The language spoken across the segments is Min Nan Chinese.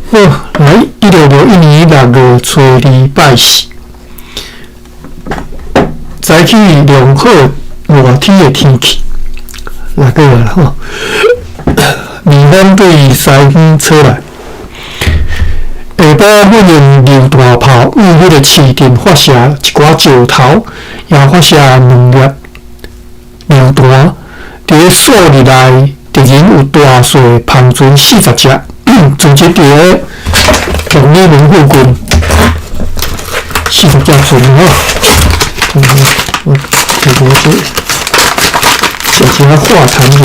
好，來1661年6月初二拜四，早起良好熱天的天氣，六個月啦吼。微風對西方吹來，下晡阮用榴彈炮向彼個市鎮發射一寡石頭，也發射兩粒榴彈。佇咧數日內，敵人有大細帆船40隻，聚集佇咧龍女門附近，40隻船吼。我摕無這，食一下化痰者。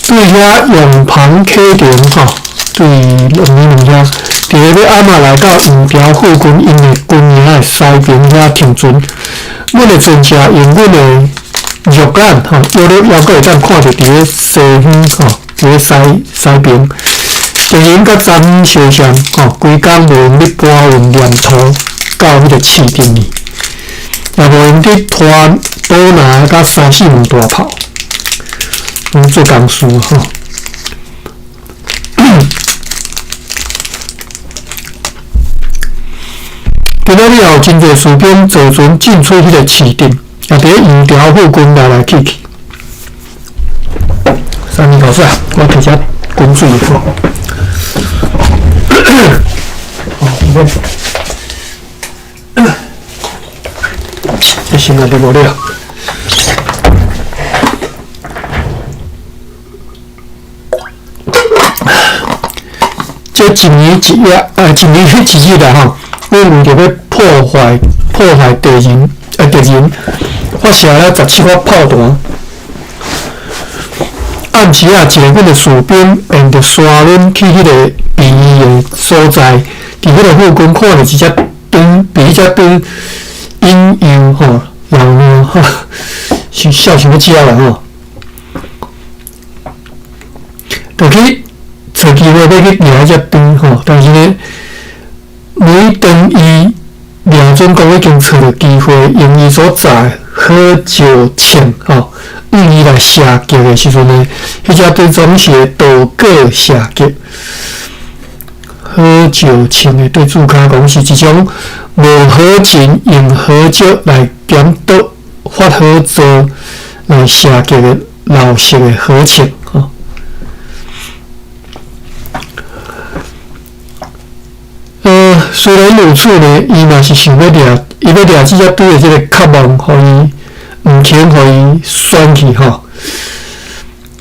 對遐永龐溪田吼，對龍女門遐，佇咧欲暗仔來到黃潮附近，𪜶的軍營的西邊遐停船。阮的船隻用阮的肉眼吼，約略猶閣會當看著佇咧西方吼，佇咧西西邊，敵人佮昨昏相像吼，規工無閒咧搬運黏土到彼個市鎮去，也無閒佇拖刀拿佮三四門大炮，攏做工事吼。今仔日也有真濟士兵坐船進出彼個市鎮，也佇咧黃潮附近來來去去。三年老師啊，我摕只滾水吼。哦，免。這先來就無了。這一年一夜，一年一日啦吼。阮為著欲破壞破壞敵人，敵人發射了17發炮彈。暗時啊，一个阮的士兵沿著沙崙去彼个避難的所在，佇彼個附近看著一隻豬，被彼隻豬引誘吼，然後吼，是痟想欲食啦吼，就去揣機會欲去掠彼隻豬吼，但是呢，每當伊掠準講已經揣著機會，用伊所載好石槍吼，向伊來射擊的時陣呢，彼隻豬總是會躲過射擊。好石槍的對註跤講是一種無火箭用火石來點導發火座來射擊的老式的火槍吼。雖然如此呢，伊嘛是想欲掠，伊欲掠這隻豬的這个渴望，予伊毋肯予伊選去吼。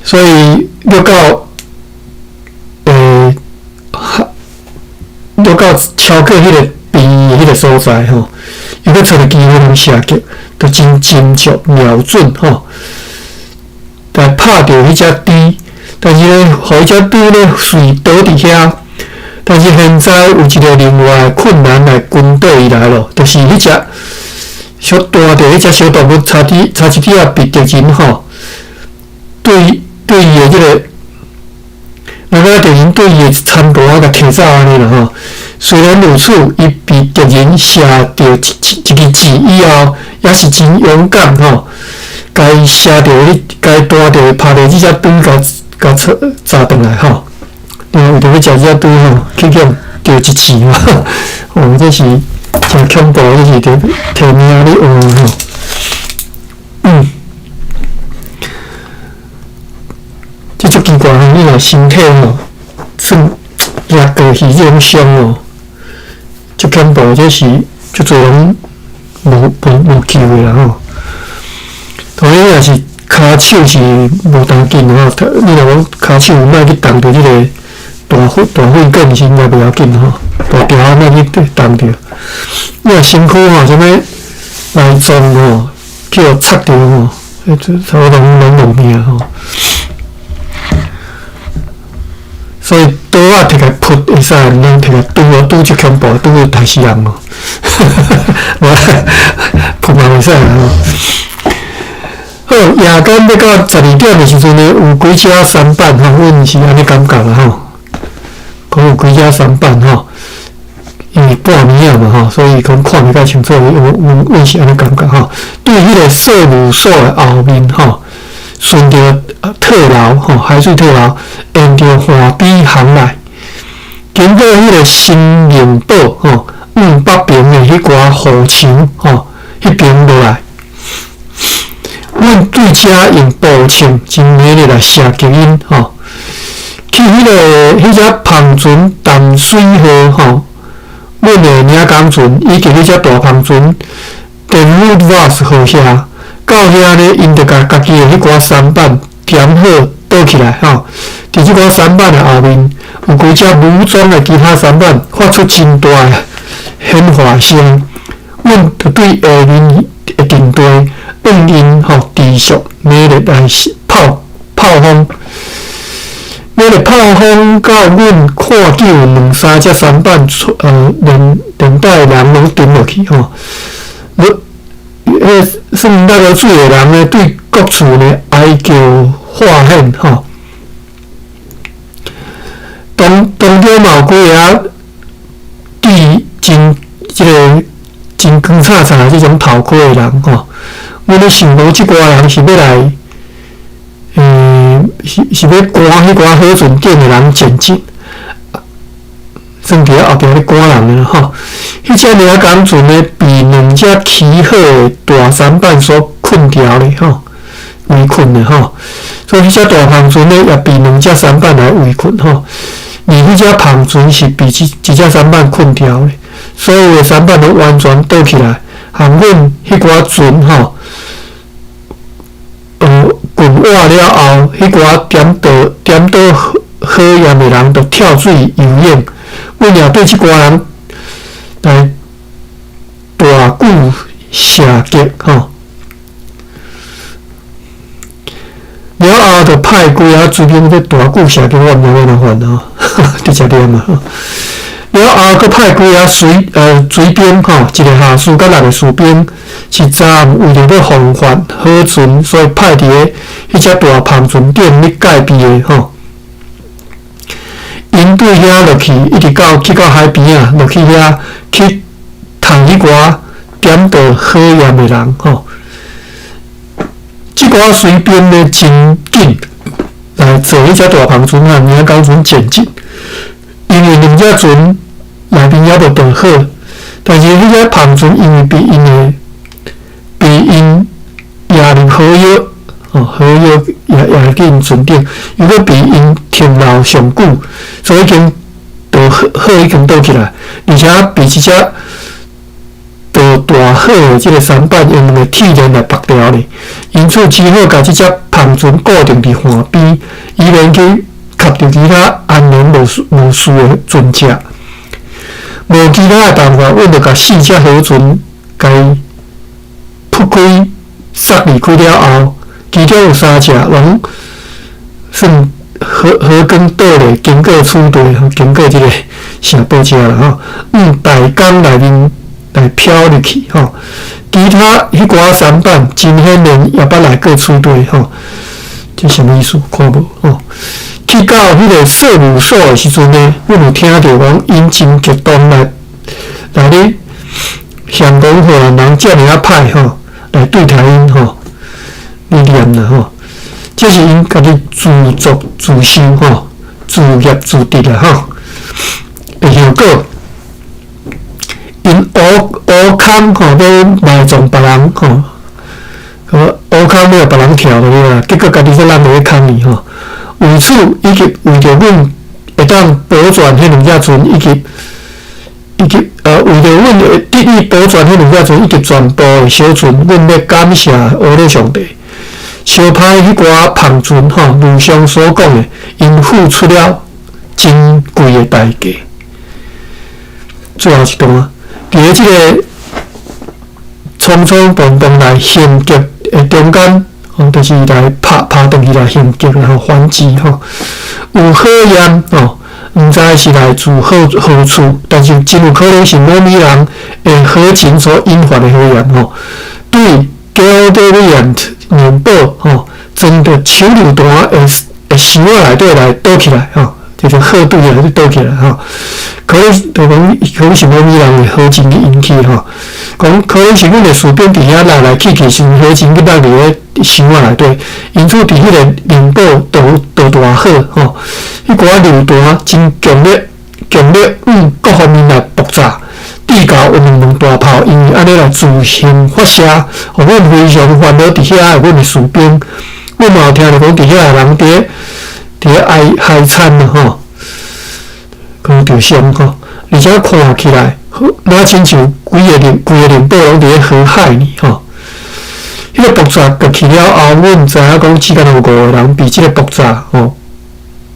所以掠到，掠到超過彼個邊的彼个所在吼，伊欲揣著機會通射擊，就真精確瞄準吼，來拍著彼隻豬，但是呢，予彼隻豬呢隨倒佇遐。但是現在有一個另外的困難來跟倒伊來咯，就是彼隻小大著彼隻小動物，差滴差一點仔被敵人吼，對對伊的這個，那個敵人對伊的餐盤共提走按呢啦吼。雖然如此，伊被敵人射著一一支箭以後，也是真勇敢吼，共伊射著，共伊彈著，拍著這隻豬，共共炸轉來吼。因為為著欲食這隻豬吼，去予著一箭嘛，哦，這是誠恐怖，這是佇提命咧學吼。這足奇怪吼，你若身體吼，算掠過去這種傷哦，足恐怖，這是足濟人無無無救的啦吼。當然也是跤手是無當緊吼，你若講跤手莫去動著這個。大血大血管是應該袂要緊吼，大條仔莫去動著。你若身軀吼，啥物內臟吼，去予插著吼，彼差不多攏無命吼。所以刀仔摕來撲會使，毋通摕來拄哦，拄足恐怖，拄會刣死人哦。無撲嘛袂使啦吼。好，夜間欲到12點的時陣呢，有幾隻舢板吼，阮是按呢感覺啦吼。講有幾隻舢板吼，因為半暝仔嘛吼，所以講看袂較清楚。阮阮是按呢感覺吼。對彼個稅務所的後面吼，順著退流吼，海水退流，沿著岸邊航來，經過彼个新寧堡吼，往北爿的彼寡河牆吼，彼爿落來。阮對遮用步槍真猛力來射擊𪜶吼，去彼个彼隻帆船淡水號吼，阮的領港船以及彼隻大帆船電魯瓦斯號遐，到遐呢，𪜶就共家己的彼寡舢板疊好倒起來吼。佇這寡舢板的後面，有幾隻武裝的其他舢板發出真大的喧嘩聲，阮就對下面的陣地向𪜶吼持續猛烈來炮炮轟，猛烈炮轟到阮看見有兩三隻舢板出連連帶人攏沉落去吼。彼算落落水的人呢，對各處呢哀叫喊喊吼。當當中嘛有幾个戴真這个真光燦燦的這種頭盔的人吼。阮咧想講，這寡人是欲來，是是欲趕彼寡火船頂的人前進，算佇後壁咧趕人的吼。彼隻領港船呢，被兩隻起火的大舢板所困牢咧吼，圍困的吼。所以彼隻大帆船呢，也被兩隻舢板來圍困吼。而彼隻帆船是被一一隻舢板困牢的，所有的舢板攏完全倒起來，予阮彼寡船吼，滾倚了後，彼寡點著點著火焰的人就跳水游泳。阮也對這寡人來大舉射擊吼。了後就派幾仔水兵去大舉射擊，我毋知欲按怎翻吼，直接念啊。了後，閣派幾仔水水兵吼，一个下士佮六个士兵，是昨暗為著欲防範火船，所以派佇个彼隻大帆船頂咧戒備的吼。𪜶對遐落去，一直到去到海邊仔，落去遐去趁彼寡點著火焰的人吼。這寡水兵呢，真緊來坐彼隻大帆船啊，領港船前進，因為兩隻船內面猶無著火，但是彼隻帆船因為被𪜶的被𪜶壓入火藥，吼，火藥壓壓入去𪜶船頂，又閣被𪜶停留上久，所以已經著火火已經倒起來，而且被這隻著大火的這个舢板用兩个鐵鏈來縛牢咧，因此只好共這隻帆船固定佇岸邊，以免去磕著其他安然無事無事的船隻。無其他的辦法，阮就共四隻火船共伊撲開、塞離開了後，其中有三隻攏算火火光倒咧，經過此地，經過這个城堡遮啦吼，往大港內面來飄入去吼。其他彼寡舢板真顯然也捌來過此地吼，這啥物意思？看無吼。去到彼个稅務所的時陣呢，阮有聽著講，𪜶真激動來來咧嫌講荷蘭人遮爾仔歹吼，來對待𪜶吼，你念啦吼，這是𪜶家己自作自受吼，自業自得啦吼的後果。𪜶烏烏空吼，欲埋葬別人吼，烏空欲予別人跳落去啦，結果家己煞攬落去空去吼。為此，以及為著阮會當保全彼兩隻船，以及以及為著阮會得以保全彼兩隻船以及全部的小船，阮欲感謝阿勒上帝。相歹彼寡帆船吼，如上所講的，𪜶付出了真貴的代價。最後一段，佇咧這个匆匆忙忙來行擊的中間，吼，就是來拍拍轉去來行擊，然後反擊吼，有火焰吼，毋知是來自何何處，但是真有可能是某物人的火情所引發的火焰吼。對 Gelderland 寧堡吼，裝著手榴彈的的箱仔內底來倒起來吼，這個號隊啊，去倒起來吼。可能就講，可能是無物人的火箭去引起吼。講可能是阮的士兵佇遐來來去去，是火箭去落佇咧箱仔內底，因此佇彼個寧堡著大火吼。彼寡榴彈真強烈，強烈往各方面來爆炸。至到有兩門大炮，因為按呢來自行發射，予阮非常煩惱佇遐的阮的士兵。阮嘛有聽著講，佇遐的人佇咧哀哀慘啊吼，閣著傷吼，而且看起來，若親像規個寧堡攏佇咧河海呢吼。彼個爆炸過去了後，阮知影講，只敢若有五個人被這個爆炸吼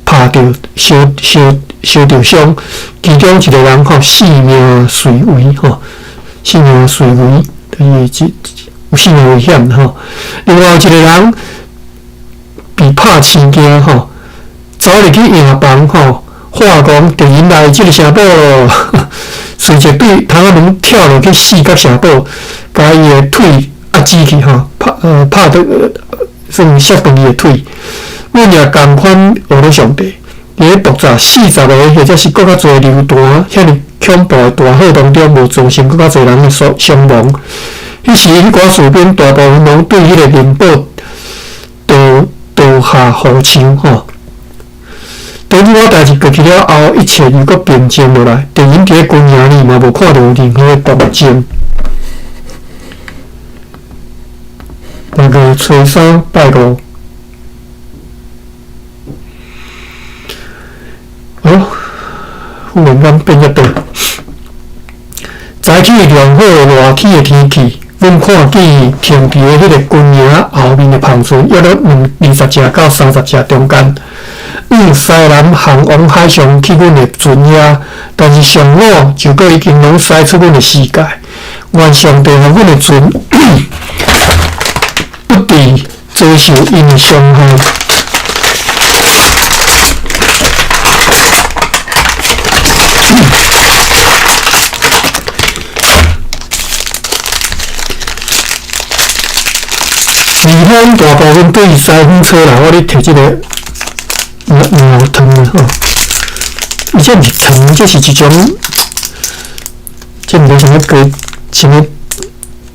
拍著燒燒燒著傷，其中一個人吼性命垂危吼，性命垂危，就是有性命危險吼。另外有一個人被拍青驚吼，走入去營房吼，喊講敵人來這個城堡咯，隨即對窗仔門跳落去四角城堡，共伊的腿壓死去吼，拍拍著算摔斷伊的腿。阮也仝款學咧上帝，佇咧爆炸40個或者是閣較濟榴彈，遐爾恐怖的大火當中，無造成閣較濟人的傷亡。彼時，彼寡士兵大部分攏對彼個寧堡倒下呼槍吼。當這寡代誌過去了後，一切又閣平靜落來。敵人佇咧軍營裡嘛，無看著有任何的動靜。六月初三拜五，哦，忽然間變遮短。早起良好熱天的天氣，阮看見停佇咧彼個軍營後面的帆船，約咧20隻到30隻中間，往西南航往海上去阮的船遐，但是上午就閣已經攏駛出阮的視界。願上帝予阮的船不致遭受𪜶的傷害。二方大部分對西方出來，我咧提這個牛糖啊吼，伊這毋是糖，這是一種，這毋知啥物果，啥物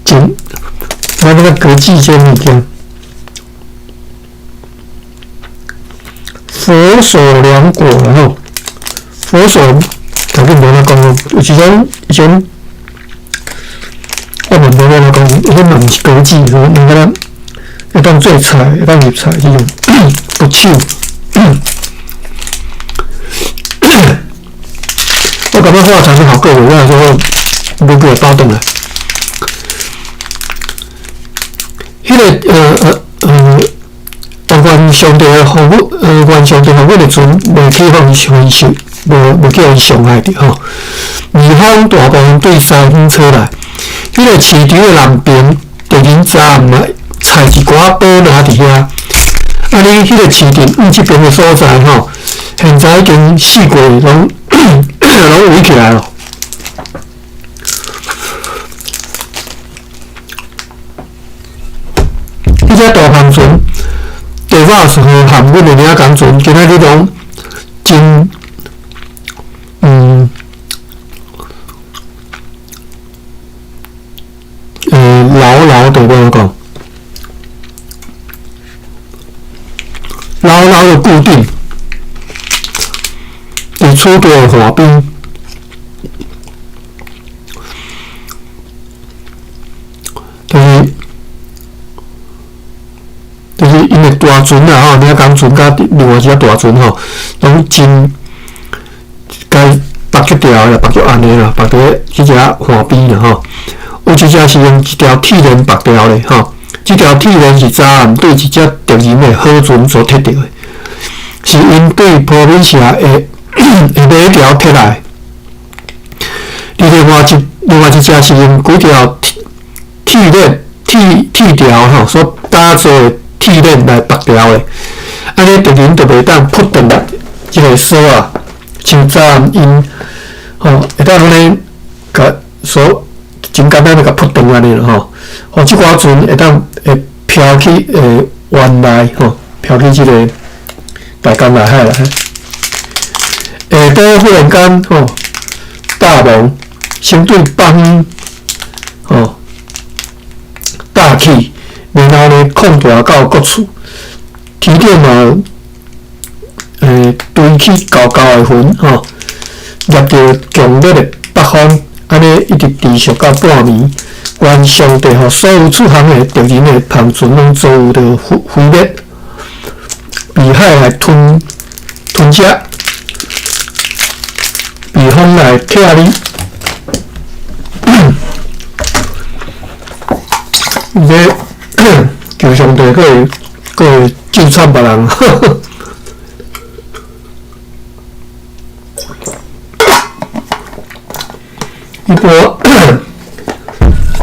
種，我感覺果子這物件，佛手涼果吼，佛手，頭拄無怎講，有一種一種，我嘛無怎講，彼嘛毋是果子，兩個人。會當做菜，會當入菜，這種不手。我感覺喝茶是效果袂歹，所以我無過來包轉來。彼個願上帝予阮，願上帝予阮的船袂去予伊受，無去予伊傷害著吼。二方大部分對西方出來，彼個市場的南邊，敵人昨暗來。採一寡寶拿佇遐，啊！你彼個市鎮往這邊的所在吼，現在已經四界攏攏圍起來咯。彼隻大帆船，第早是和含阮的領港船，今仔日攏真牢牢的，我講。牢牢的固定佇楚地的岸邊，就是𪜶的大船啊吼，領港船佮另外一隻大船吼，攏真共縛去牢啦，縛足按呢啦，縛佇咧彼隻岸邊啦吼。有一隻是用一條鐵鏈縛牢的吼。這條鐵鏈是昨暗對一隻敵人的火船所鐵著的，是𪜶對波敏社的尾條鐵來。另外一隻是用幾條鐵鏈、鐵條吼所打做的鐵鏈來縛牢的，按呢敵人就袂當撲斷這個索仔，像昨暗𪜶吼會當按呢共索真簡單就共撲斷按呢啦吼。吼，這寡船會當會飄去灣內吼，飄去這個大江大海啦。晡忽然間吼，大夢，先對北方吼大起，然後呢擴大到各處，天頂嘛堆起厚厚的雲吼，夾著強烈的北風，按呢一直持續到半暝。願上帝予所有出航的敵人的帆船攏遭遇著毀滅，被海來吞食，被風來拆你。伊咧求上帝，閣會咒慘別人。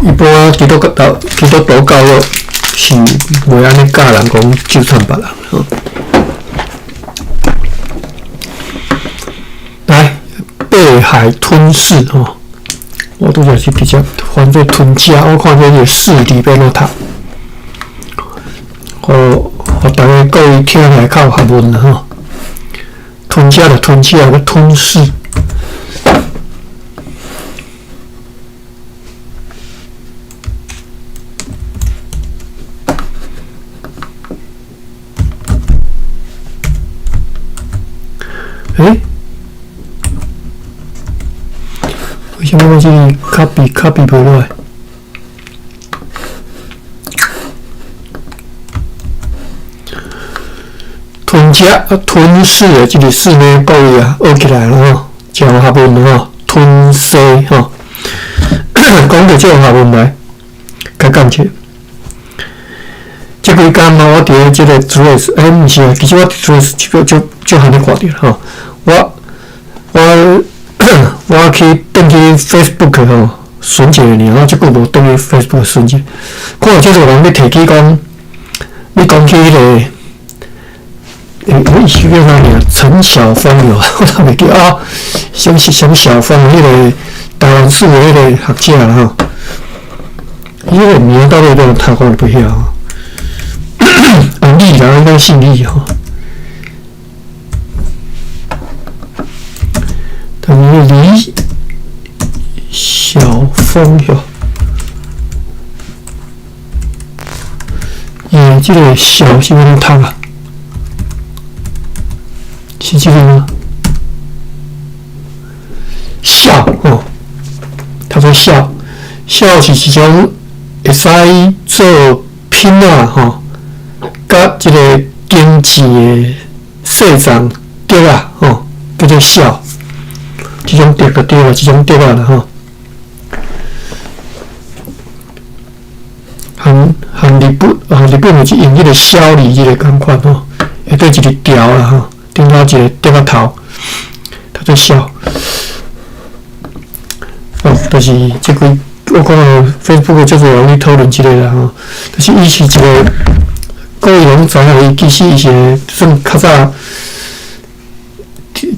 一般基督徒教育是袂按呢教人講咒慘別人吼。來，被海吞噬吼，我拄才是直接翻做吞食，我看這個噬字欲按怎讀，予大家各位聽起來較有學問啦吼。吞食就吞食，閣吞噬。欸？為啥物我這裡 copy 袂落來？吞食啊，吞噬的這個噬呢，各位啊，學起來了吼，真有學問吼，吞噬吼。講著這個學問來，較感謝。這幾工啊，我佇咧這個 Threads，毋是啊，其實我 Threads 就罕咧看著吼。我去轉去 Facebook 吼，巡一下爾，我這久無轉去 Facebook 巡者，看有遮濟人咧提起講，你講起彼個，伊是叫啥名？陳曉峰哦，我都袂記啊。啥啥曉峰，彼個台灣史的彼個學者啦吼。伊彼個名到底欲怎讀，我就不曉。啊，李啦，應該姓李吼。但是李曉峰哟，伊這個曉是欲按怎讀啊？是這個嗎？痟吼，讀做痟，痟是一種會使做品仔吼，佮這個經濟的細欉竹仔吼，叫做痟。這種竹就對啦，這種竹仔啦吼。含日本，日本就是用彼個痟字這個仝款吼，下底一個條啦吼，頂頭一個竹仔頭，讀做痟。哦，就是這幾，我看到 Facebook 足濟人咧討論這個啦吼，就是伊是一個，各位攏知影，伊其實伊是算較早。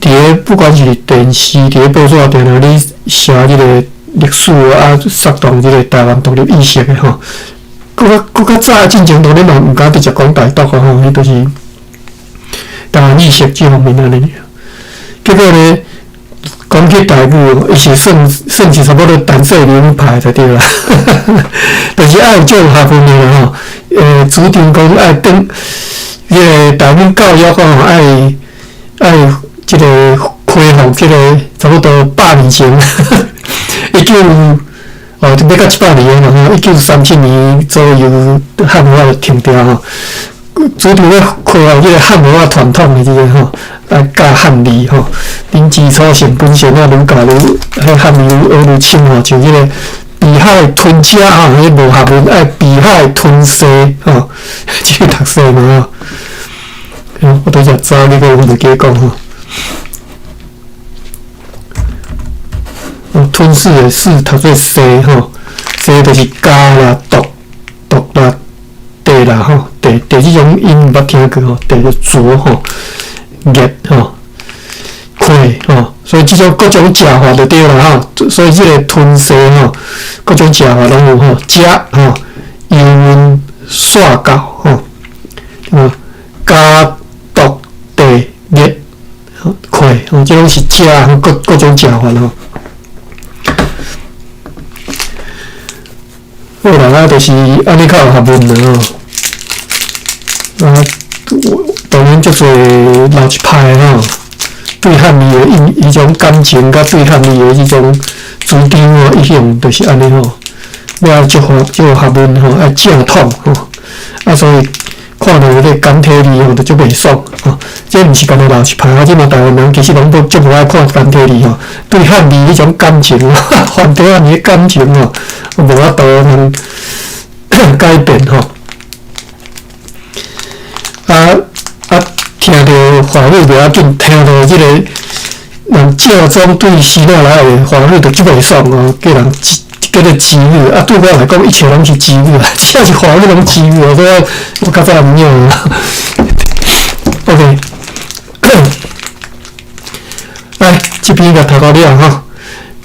佇咧不管是電視、佇咧報紙，定定咧寫這個歷史啊，煽動這個台灣獨立意識的吼。閣較早進前，當然嘛毋敢直接講台獨啊吼，彼都是台灣意識這方面按呢爾。結果呢，講起台語，伊是算是差不多陳世民派就對啦。但是愛有這種學問的啦吼，主張講愛轉，彼個台語教育吼，愛。這個恢復這個差不多100年前，一九哦，欲到100年嘛吼，1937年左右漢文化就停掉吼。主張欲恢復這個漢文化傳統的這個吼，來教漢字吼。恁基礎性本身啊，愈教愈，彼漢字愈學愈深吼，像這個被海吞食吼，彼無學問愛被海吞噬吼，這個讀冊嘛吼。我拄才早你閣袂記講吼。吞噬的噬讀做噬吼，噬就是加啦、毒、毒啦、地啦吼，地地這種音毋捌聽過吼，地就濁吼、熱吼、氣吼，所以這種各種食法就對啦吼，所以這個吞噬吼，各種食法攏有吼，食吼，油溫煞到吼，加毒地熱氣吼，這攏是食，各各種食法吼。好啦，啊，就是按呢較有學問啦吼。啊，當然足濟老一派吼，對漢字的因彼種感情，佮對漢字的彼種主張吼，一向就是按呢吼。要足學足有學問吼，愛正統吼，啊，所以看著彼個簡體字吼，就足袂爽吼。這毋是干焦老一派，啊，這馬台灣人其實攏足無愛看簡體字吼，對漢字彼種感情，繁體漢字的感情吼，無法度通改變吼。啊啊，聽著華語袂要緊，聽著這個人正宗對希臘來的華語就足袂爽哦，叫人叫做支語啊，對我來講，一切攏是支語，只要是華語攏支語，所以我較早毋曉。OK，來，這篇共讀到了吼。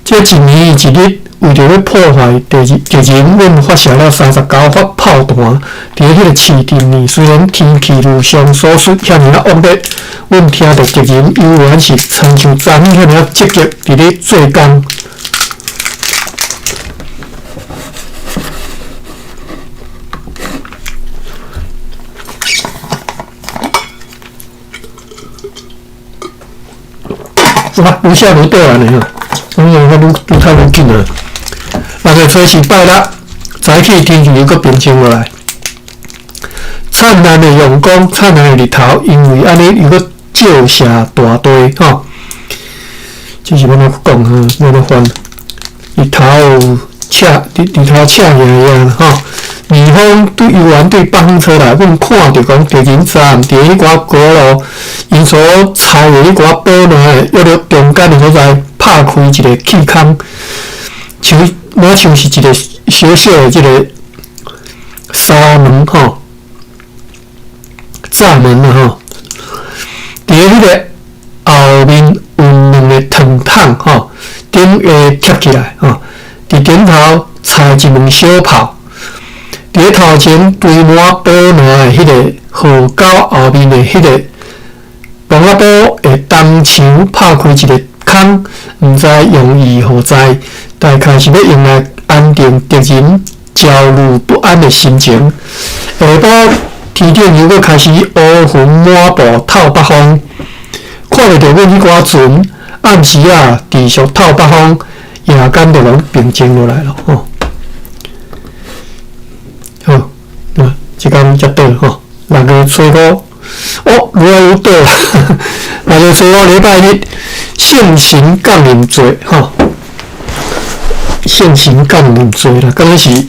這一年一日，為著欲破壞敵敵人，阮發射了39發炮彈。佇彼個市鎮呢，雖然天氣如上所述遐爾仔惡劣，阮聽著敵人猶原是親像昨昏遐爾仔積極佇咧做工。哇，愈寫愈短按呢吼，我愈愈讀愈緊啊。六月初四拜六，早起天氣又閣平靜落來，燦爛的陽光，燦爛的日頭，因為按呢又閣照射大地吼。這是欲按怎講吼？欲按怎翻？日頭赤，日日頭赤炎炎吼。南風對猶原對北方吹來，阮看著講敵人昨暗佇彼寡高路，𪜶所採的彼寡寶卵的約略中間的所在，拍開一個氣孔，像若像是一個小小的這個紗門吼，閘門啊吼。佇彼個後面有兩个糖桶吼，頂下貼起來吼，佇頂頭插一門小炮。佇咧頭前堆滿寶卵的彼个河溝後面的彼个墓仔埔的東牆拍開一個孔，毋知用意何在，大概是欲用來安定敵人焦慮不安的心情。下晡天頂又閣開始烏雲滿布，透北風，看袂著阮彼寡船，暗時仔持續透北風，夜間就攏平靜落來囉吼。好，啊，這工才倒吼，六月初五，哦，愈來愈倒啦。六月初五禮拜日，聖神降臨節吼，聖神降臨節啦，敢若是，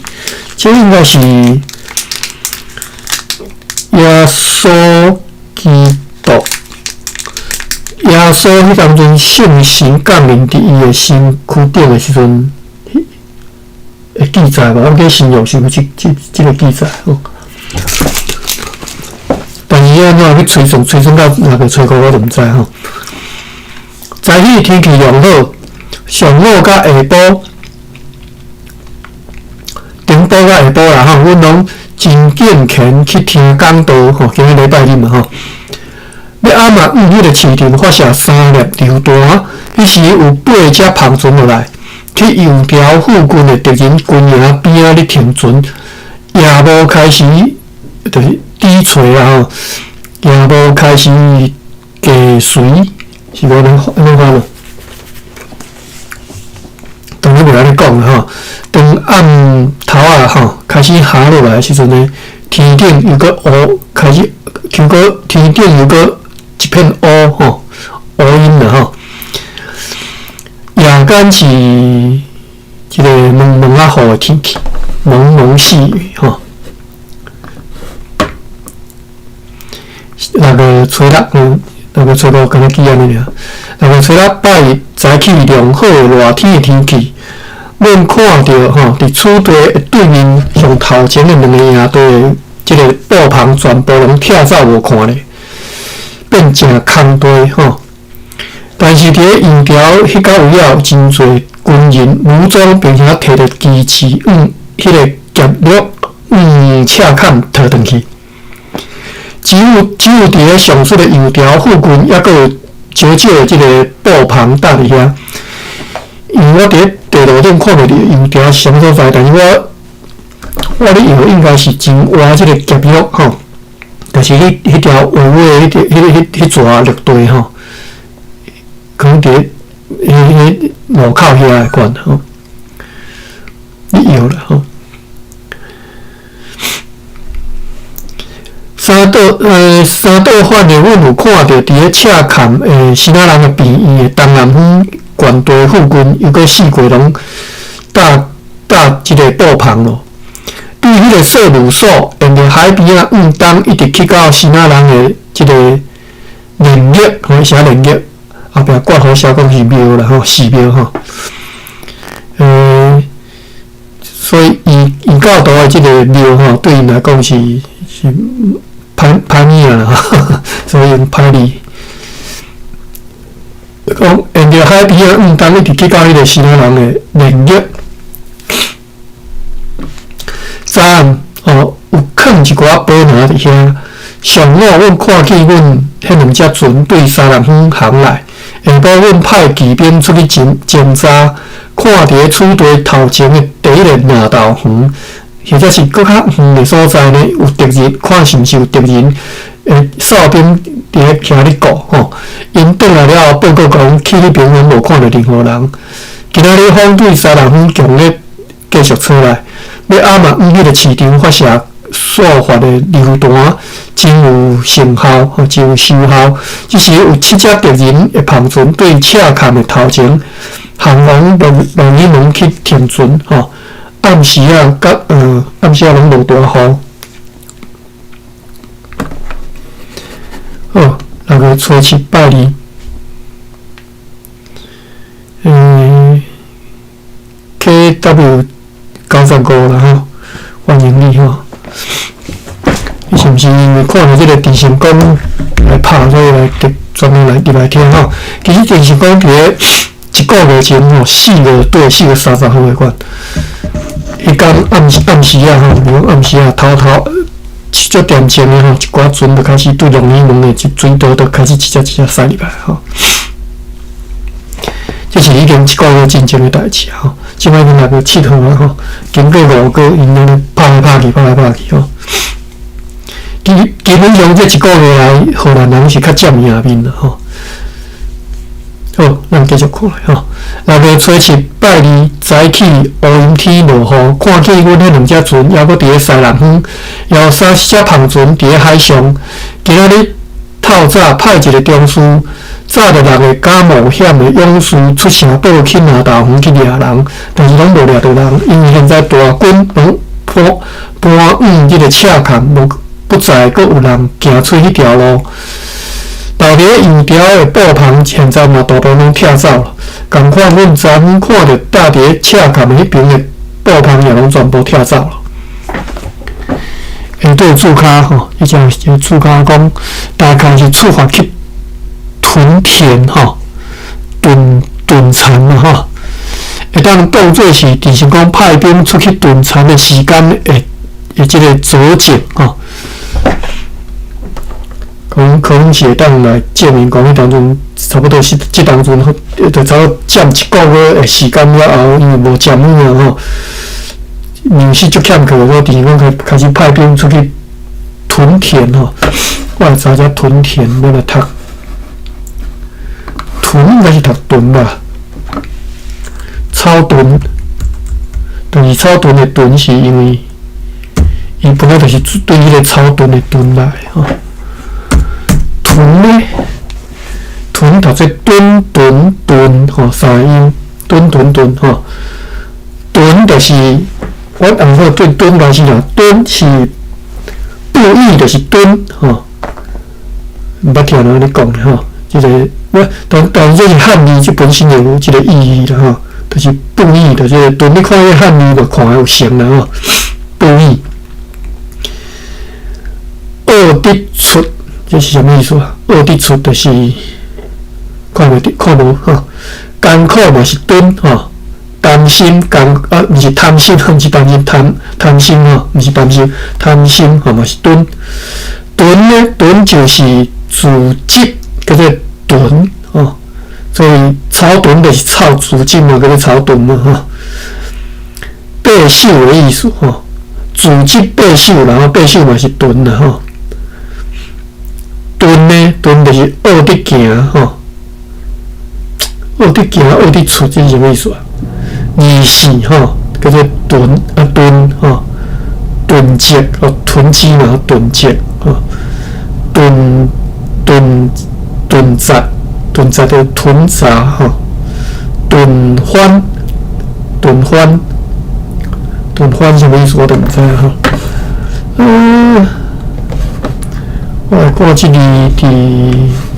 這應該是耶穌基督，耶穌彼當陣聖神降臨佇伊的身軀頂的時陣。會記載無？我記新約是有這這這个記載吼。但是按怎去推算，推算到六月初五，我就毋知吼。早起天氣良好，上午佮下晡，頂晡佮下晡啦吼，阮攏真敬虔去聽講道吼，今日禮拜日嘛吼。欲暗嘛，往彼个市鎮發射三粒榴彈，彼時有八隻帆船落來。去油橋附近的敵人軍營邊仔咧停船，夜幕開始就是低垂啊吼，夜幕開始加垂，是無按呢款無？當然袂按呢講啦吼。當暗頭仔吼開始下落來的時陣呢，天頂又閣烏，開始又閣天頂又閣一片烏吼，烏陰啦吼。夜間是這個濛濛仔雨的天氣，濛濛細雨吼。六月初六，六月初五敢若記按呢爾。六月初六拜日早起良好的熱天的天氣，阮看著吼，佇此地的對面向頭前的兩个營地的這个布棚全部攏拆走無看咧，變成空地吼。但是佇咧營橋彼角位仔有真濟軍人武裝，並且提著機刺往彼个劫掠往赤坎逃轉去。只有只有佇咧上述的油條附近，猶閣有少少的這个布棚搭佇遐。因為我佇咧地圖頂看袂著油條是啥物所在，但是我咧搖應該是真倚這个監獄吼，就是彼條畫的彼條彼彼彼逝綠地吼，可能佇咧彼路口遐的款吼，你搖啦吼。三島反的，阮有看著佇咧赤崁的新仔人的病院的東南方縣地附近，犹閣四界攏搭這个布棚咯。對彼个稅務所，沿著海邊仔往東一直去到新仔人的這个林業，吼，寫林業，後壁括號寫講是廟啦吼，寺廟吼。所以異教徒的這个廟吼，對𪜶來講是歹物啦，所以用歹字。講沿著海邊仔往東一直去到彼个新仔人的林業。昨暗哦，有囥一寡寶拿佇遐。上午阮看見阮彼兩隻船對西南方航來，下晡阮派騎兵出去偵查，看佇咧此地頭前的第一个南投園，或者是閣較遠的所在呢，有敵人，看是毋是有敵人的哨兵佇咧徛咧顧吼。𪜶轉來了後報告講，去彼邊攏無看著任何人。今仔日風對西南方強烈繼續吹來，欲暗嘛往彼个市場發射所發的流彈，真有成效，吼，真有收效。這時有七隻敵人的帆船對赤崁的頭前，航往龍仁門去停船，吼。暗時啊，佮暗時啊，攏落大雨。好，6月初7拜二，KW 95啦吼，歡迎你吼。你是毋是因為看著這个鄭成功來拍，所以來特專門來入來聽吼？其實鄭成功佇咧一個月前吼，4月底4月30號的款，彼工暗時啊吼，無暗時啊，偷偷足恬靜的吼，一寡船就開始對龍仁門的這水道就開始一隻一隻駛入來吼。這是已經一個月進前的代誌吼，這擺已經6月7號啊吼，經過5個月，𪜶按呢拍來拍去，拍來拍去吼。基本上這一個月來，荷蘭人是較佔贏面啦吼。好，咱繼續看吼。6月初7拜二早起烏陰天落雨，看見阮彼兩隻船猶閣佇咧西南方，猶有30隻帆船佇咧海上。今仔日透早派一个中士，早著六个敢冒險的勇士出城堡去南投園去掠人，但是攏無掠著人，因為現在大軍攏搬往這个赤崁，無不再閣有人行出彼條路。留佇咧油條的布棚，現在嘛大部分攏拆走了。仝款，阮昨昏看著搭佇咧赤崁的彼邊的布棚也攏全部拆走了。下底注跤吼，彼只注跤講，大概是出發去屯田吼，屯田嘛吼，會當當做是鄭成功派兵出去屯田的時間的這个佐證吼。講可能是會當來證明講，彼當陣差不多是這當陣，就差不多佔一個月的時間了後，因為無佔領啊吼，糧食足欠缺，所以鄭成功開始派兵出去屯田吼。我來查下屯田欲來讀，屯應該是讀屯吧？草屯，但是草屯的屯是因為伊本來就是對彼個草屯的屯來吼。屯呢？屯讀做屯屯屯吼，三个音，屯屯屯吼。屯就是我按說對屯來是啦，屯是布藝，就是屯吼。毋捌聽人按呢講的吼，這个我但這是漢字，這本身就有這个意義啦吼，就是布藝，就是屯。你看彼漢字嘛，看有成啦吼，布藝。奧得出，這是啥物意思啊？奧得出就是看袂著，看無吼。艱苦嘛是屯吼，擔心艱啊，毋是貪心，毋是擔心貪心吼，毋是擔心貪心吼嘛是屯。屯呢，屯就是組織叫做屯草屯就是草資金嘛，叫做草屯嘛吼。白首的意思吼，組織白首，然後白首嘛是屯啦吼。屯呢，屯就是學得行吼，學得行，學得出，這是啥物意思啊？二四吼，叫做屯啊屯吼，囤積哦，囤積嘛，囤積吼，囤囤囤雜，囤雜就囤雜吼，囤番，囤番，囤番啥物意思我都毋知影吼。我來看這字佇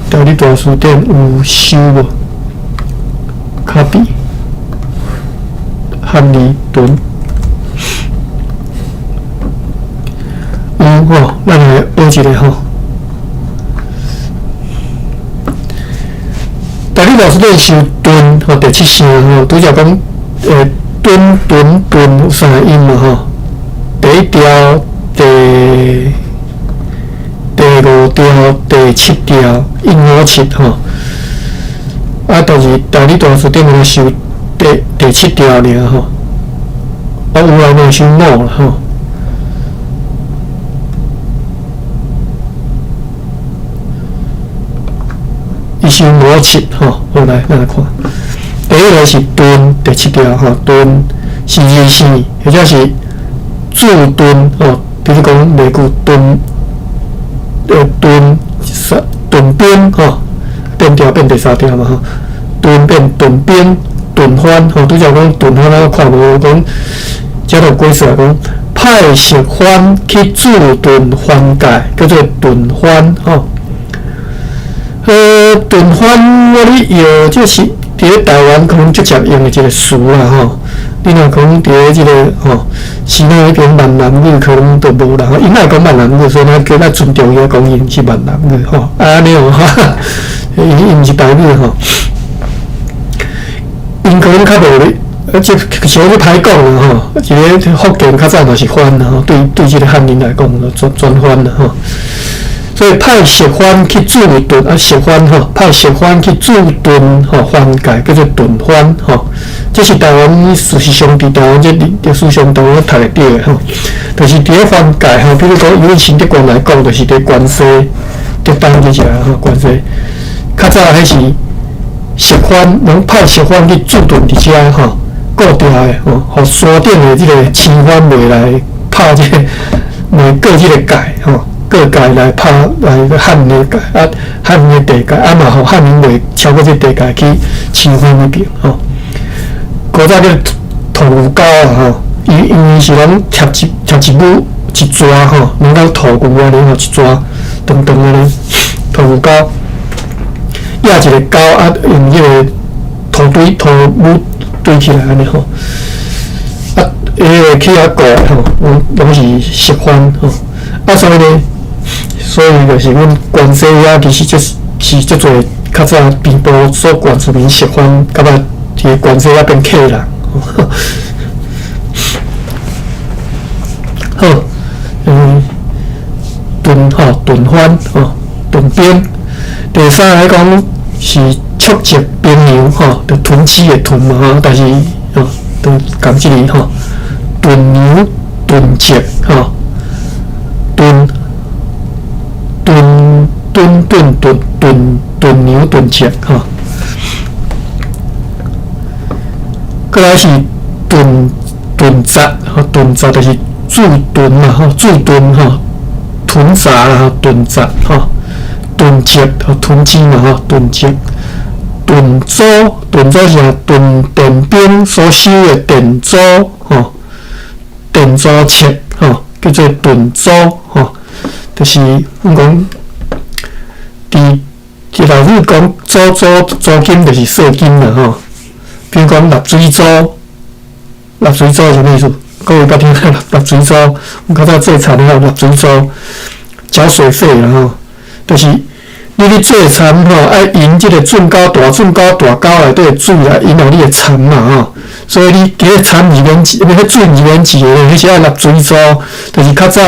台語大辭典有收無？卡比漢字囤有吼，咱來學一下吼。台語大辭典收囤吼，第七聲吼，拄則講囤囤囤有三個音嘛吼。第一調、第五調、第七調，一五七吼。啊，但是台語大辭典有收第七調爾吼。啊，有人會收五啦吼。伊收五七吼，好來，咱來看。第一個是囤，第七調吼，囤是二聲，或者是注囤吼，比如講例句囤，囤三囤兵吼，變調變第三調嘛吼，囤變囤兵、囤番吼，拄則講囤番，咱看無講，這就解釋來講，派石番去駐屯番界，叫做屯番吼。屯番我咧用，這是佇咧台灣可能足常用的一個詞啦吼。你若講佇咧這個吼，西南彼邊閩南語可能就無啦吼。𪜶愛講閩南語，所以咱叫咱尊重伊講𪜶是閩南語吼。啊，按呢哦，𪜶毋是台語吼。𪜶可能較無咧，啊，這是有咧歹講啦吼。一個福建較早嘛是番啦吼，對這個漢人來講，全番啦吼。所以派石番去駐屯啊，石番吼，派石番去駐屯吼，番界叫做屯番吼。這是台灣事實上佇台灣這歷史上當中讀會著的吼。就是佇咧番界吼，比如講以阮新竹縣來講，就是佇關西、竹東這遮吼，關西較早彼是石番，攏派石番去駐屯佇遮吼，固定的吼，予山頂的這個青番袂來拍這個，袂過這個界吼。過界來拍來漢人的界，啊，漢人的地界，啊嘛，予漢人袂超過這地界去侵犯彼邊吼。古早叫土牛溝啊吼，伊因為是攏貼一母一逝吼，攏講土牛按呢吼，一逝長長按呢土牛溝，掖一個溝啊，用彼個土堆土母堆起來按呢吼。啊，彼個去遐顧吼，攏是石番吼。啊，所以呢，所以就是阮關西遐，其實這是足濟較早平埔族原住民石番，到尾佇個關西遐變客人。好，屯吼，屯番吼，屯兵。第三個講是蓄積兵糧吼，就囤積的囤嘛吼，但是吼，都仝這個吼，囤糧囤積吼。囤囤囤囤囤囤囤糧囤積吼，過來是囤囤雜吼，囤雜就是駐屯嘛吼，駐屯吼，屯雜啦吼，囤雜吼，囤積吼，囤積嘛吼，囤積。囤租，囤租是啥？囤電兵所收的電租吼，電租冊吼。叫做囤租吼，就是阮講，佇老母講租租租金就是稅金啦吼。比如講納水租，納水租是啥物意思？各位捌聽過納水租？阮較早做田吼，納水租，繳水費啦吼，就是你咧做田吼，愛引這個圳溝大圳溝大溝內底的水來引予你的田嘛吼。所以你佇咧田毋是免錢，彼水毋是免錢的，彼是愛納水租，就是較早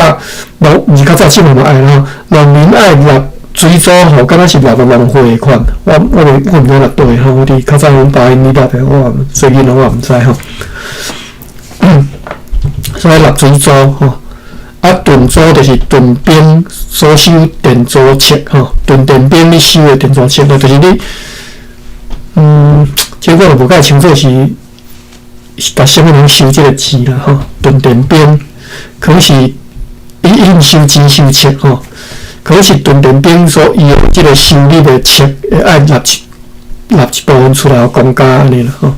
農，毋是較早，這馬嘛愛吼，農民愛納水阻吼，敢若是纳落农会的款，我毋知纳佗吼，我伫較早阮爸𪜶咧纳的，我也细囡仔我也毋知吼。所以纳水租吼，啊屯租就是屯兵所收田租册吼，屯田兵咧收的田租册，就是你，这我就无介清楚是是逐啥物人收这个钱啦吼，屯田兵可能是伊因收钱收册吼。可是屯田兵所伊的这个收入的册，会爱纳一部分出来予公家按呢啦吼。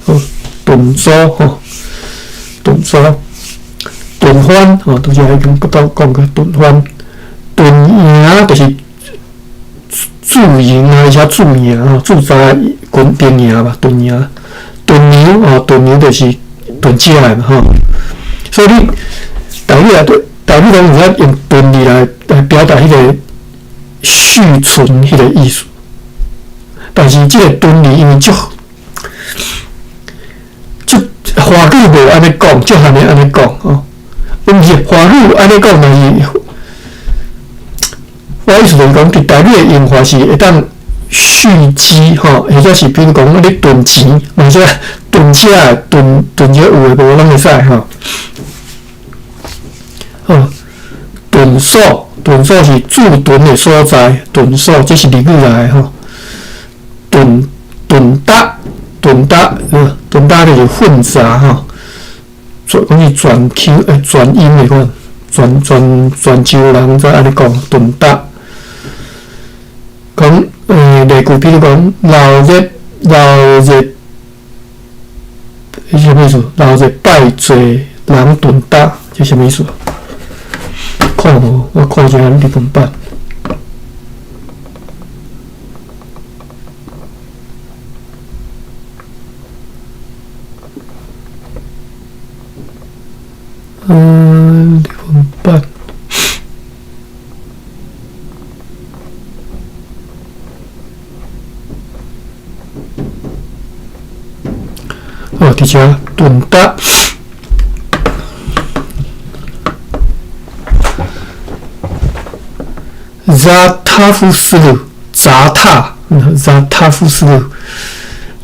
好，屯租吼，屯租，屯番吼，拄则已经阁讲过屯番，屯营就是驻营啊，抑驻营吼，驻扎军兵营吧，屯营，屯粮吼，屯粮就是囤食的嘛吼。所以你台语内底，台语拢有影用囤字来表达彼个蓄存彼个意思，但是这个囤字因为足足华语无按呢讲，足罕的按呢讲吼，毋是华语按呢讲，但是我意思就是讲，伫台语的用法是会当蓄积吼，或者是比如讲你囤钱，或者囤食、囤囤这有的无拢会使吼。好，屯所，屯所是驻屯的所在，屯所这是日语来的吼。屯屯搭，屯搭，屯搭就是混杂吼，转讲是转 Q 转音的款，转转转州人才按呢讲屯搭。讲例句，比如讲闹热闹热，彼啥物意思？闹热拜济人屯搭，这啥物意思？看无，我看一下日文版。日文版。哦，伫遮屯搭。扎塔夫斯鲁，杂塔，扎塔夫斯鲁，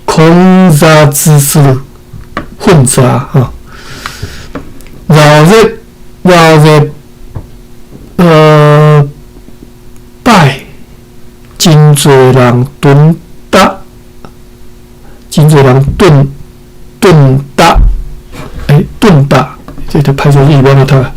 空杂之斯鲁，混杂啊。闹热，闹热，拜，真济人囤搭，真济人囤囤搭，囤搭，这个歹势日语按怎读啊？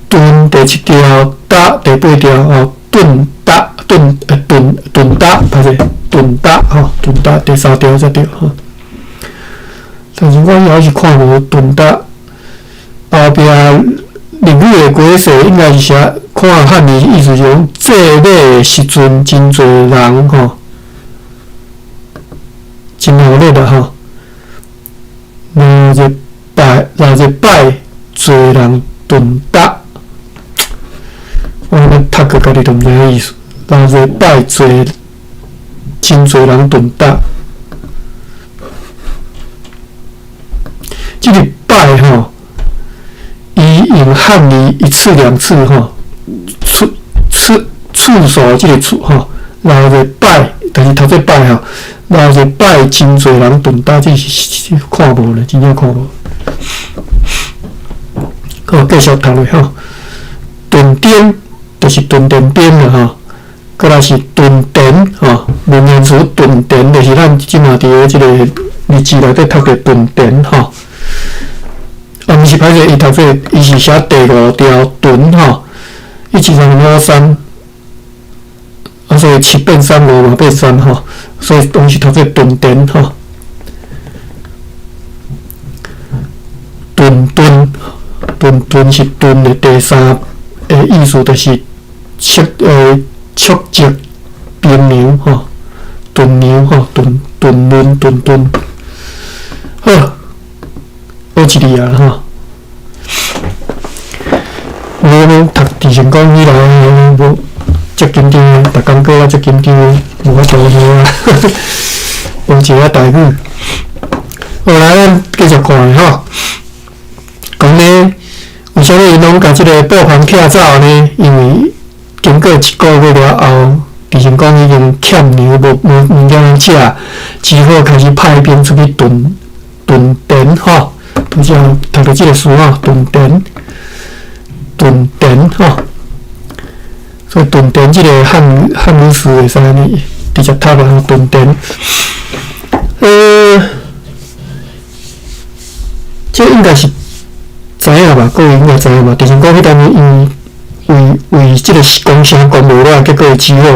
囤第七条，搭第八条吼，囤搭囤囤囤搭，歹势囤搭吼，囤搭第三条才对吼。但是我还是看无囤搭后壁日语的解释，应该是写看汉字意思是讲祭礼的时阵，真济人吼，真热闹啦吼。闹热拜，闹热拜，济人囤搭。我按呢读过，家己都毋知影意思。闹热拜济，真济人囤搭。这个拜吼，伊用汉字一次两次吼，次次次数这个次吼，闹热拜，但是头一摆吼，闹热拜真济人囤搭，这是看无咧，真正看无。好，继续读落吼，囤丁就是囤田边啦吼，阁来是囤田吼，文言词囤田就是咱这马伫咧这个日志内底读著囤田吼。啊，毋是歹势，伊读做伊是写第五条囤吼，一二三五三，啊，所以七变三，五嘛变三吼，所以拢是读做囤田吼。囤囤囤囤是囤的第三个意思，就是蓄积兵粮吼，囤粮吼，囤囤囤囤囤，好，学一字啊吼。我拢读之前讲彼个无足紧张，逐工过啊足紧张，无法度啊，学一下台语。后来咱继续看吼，讲咧有為啥物𪜶攏共這个布棚拆走呢？因為經過一個月了後，鄭成功已經欠糧無無物件通食，只好開始派兵出去屯屯田吼。拄才讀著這个詞吼，屯田，屯田吼。所以屯田這个漢漢語詞會使按呢直接讀啊，屯田。這應該是知影吧？各位應該知影吧？就是講彼當時𪜶為為這個攻城攻無了，結果伊只好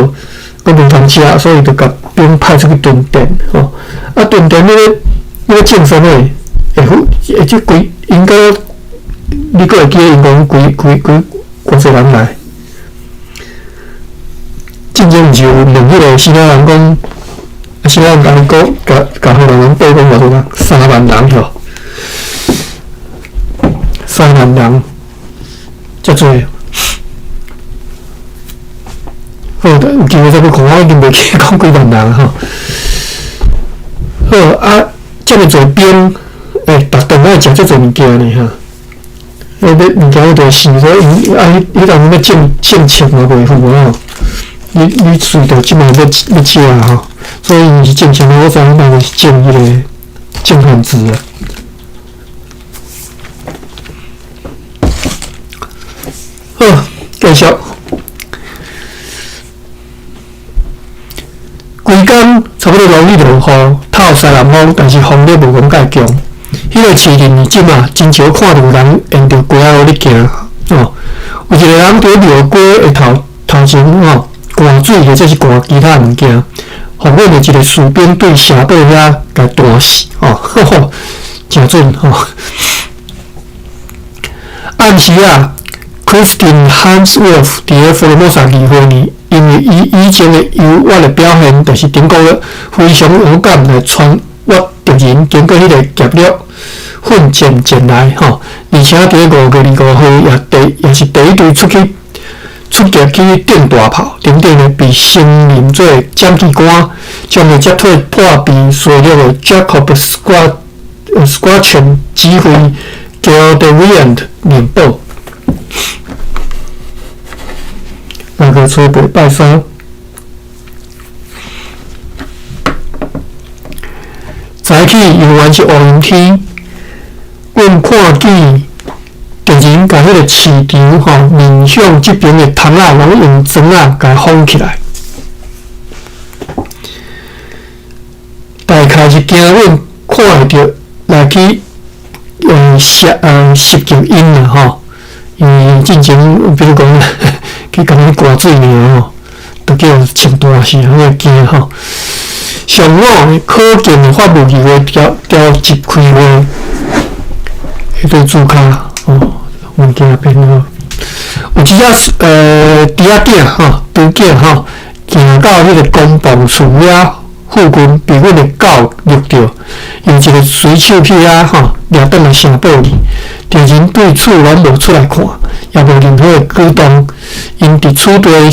閣無通食，所以就共兵派出去屯田吼。啊，屯田你欲你欲種啥物？會會這規應該你閣會記得𪜶講幾幾幾偌濟人來？進前毋是有問彼个死仔人講，啊死仔人共伊講，共共予人報講偌濟人？3萬人吼。3萬人，遮濟。好，有機會再閣看，我已經袂記得講幾萬人吼。好啊，遮爾濟兵，欸，逐頓愛食遮濟物件呢哈。彼物件我就會想說，𪜶啊，彼彼當陣欲種種粟嘛袂赴吼。你你隨著這擺欲欲食吼，所以𪜶是種啥物？我知影當陣是種彼个種番薯啊。好，繼續。規工差不多落雨落雨，透西南風，但是風力無講蓋強。彼个市鎮這馬真少看著有人沿著街仔路咧行哦。有一个人佇廟街的頭頭前吼，灌水或者是灌其他物件，予阮的一个士兵對城堡遐共彈死哦，呵呵，誠準吼。暗時啊，Christine Hanswolf 佇咧福羅摩薩議會呢，因為伊以前的優越的表現，就是頂個月非常勇敢來穿越敵人，經過彼个劫掠奮戰前來吼，而且佇咧5月25號也第也是第一隊出去出擊去擲大炮等等的，被升任做掌旗官，將會接替破病衰弱的 Jacob Strachan 指揮 Gildewind 面堡。那个初八拜三，早起犹原是烏陰天，阮看見敵人共彼个市場吼面向這邊的窗仔，攏用磚仔共封起來。大概是驚阮看會著來去襲襲擊𪜶啦吼，因為進前比如講去共𪜶灌水爾吼，都叫穿彈死，遐驚吼。上午可見的法務議會調調集開會，彼個主跤吼物件變吼，有一隻豬仔囝吼，豬囝吼，行到彼个公房厝遐附近，被阮的狗掠著，用一个隨手去遐吼掠轉來城堡裡，敵人對此攏無出來看，也無任何的舉動，𪜶佇此地一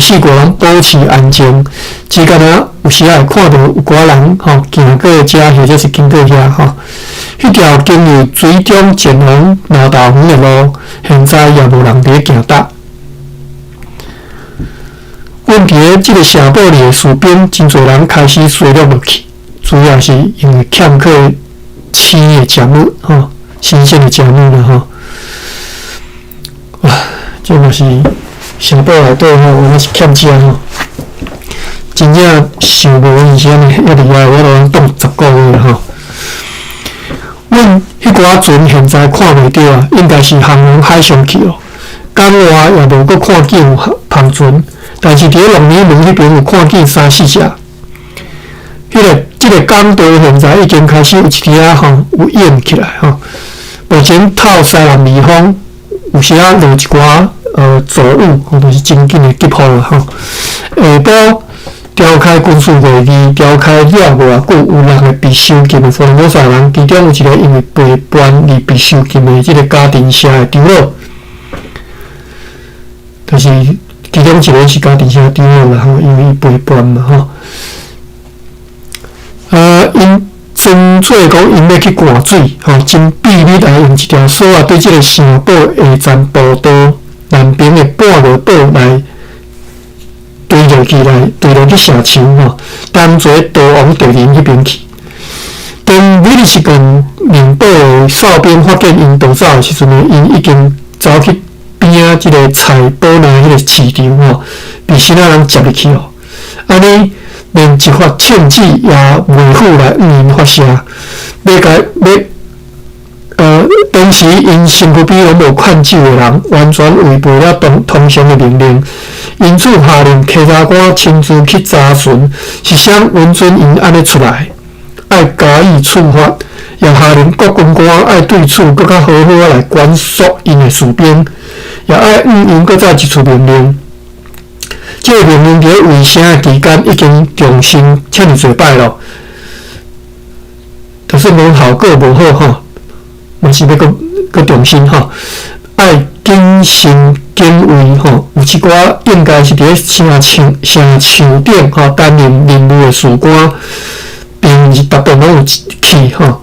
四月攏保持安靜，只敢若有時仔會看著有寡人吼行過遮，或者是經過遐吼。彼條經由水中前往老豆園的路，現在也無人佇咧行搭。阮佇咧這个城堡裡的士兵，真濟人開始衰弱落去，主要是因為欠缺鮮的食物吼，新鮮的食物啦吼。哇，這嘛是城堡內底吼，原來是欠食吼，真正想無伊是按呢遐厲害，我都凍10個月吼。阮彼寡船現在看袂著啊，應該是航往海上去哦。港外也無閣看見有帆船，但是佇咧龍尾門彼邊有看見三四隻。彼个這个港道現在已經開始有一點仔吼有淹起來吼。目前透西南面風，有時仔落一寡驟雨，吼，就是真緊的急雨啦吼。下晡召開軍事會議，召開了無偌久，有六个被囚禁的福羅摩薩人，其中有一個因為背叛而被囚禁的這個家庭社的長老，但是其中一個是家庭社的長老啦吼，因為伊背叛嘛吼。𪜶 裝做講𪜶欲去灌水，吼，真秘密來用一條索仔對這个城堡下層步道南邊的半個堡來追落去，來追落去城牆吼，當做逃往敵人彼邊去。當比利時跟明堡的哨兵發現𪜶逃走的時陣呢，𪜶已經走去邊仔這个菜堡內彼个市場吼，被希臘人接入去哦。按呢，連一發槍子也袂赴來向𪜶發射，欲共欲當時𪜶身軀邊攏無勸酒的人，完全違背了通通常的命令，因此下令稽查官親自去查詢是啥允准𪜶按呢出來，愛加以處罰，也下令各軍官愛對此閣較好好仔來管束𪜶的士兵，也愛向𪜶閣再一次命令。這个命令佇咧圍城的期間已經重申遮爾濟擺咯，就算講效果無好吼，嘛是欲閣閣重申吼，愛謹慎警衛吼，有一寡應該是佇咧城牆城牆頂吼擔任任務的士官，並毋是逐遍攏有去吼，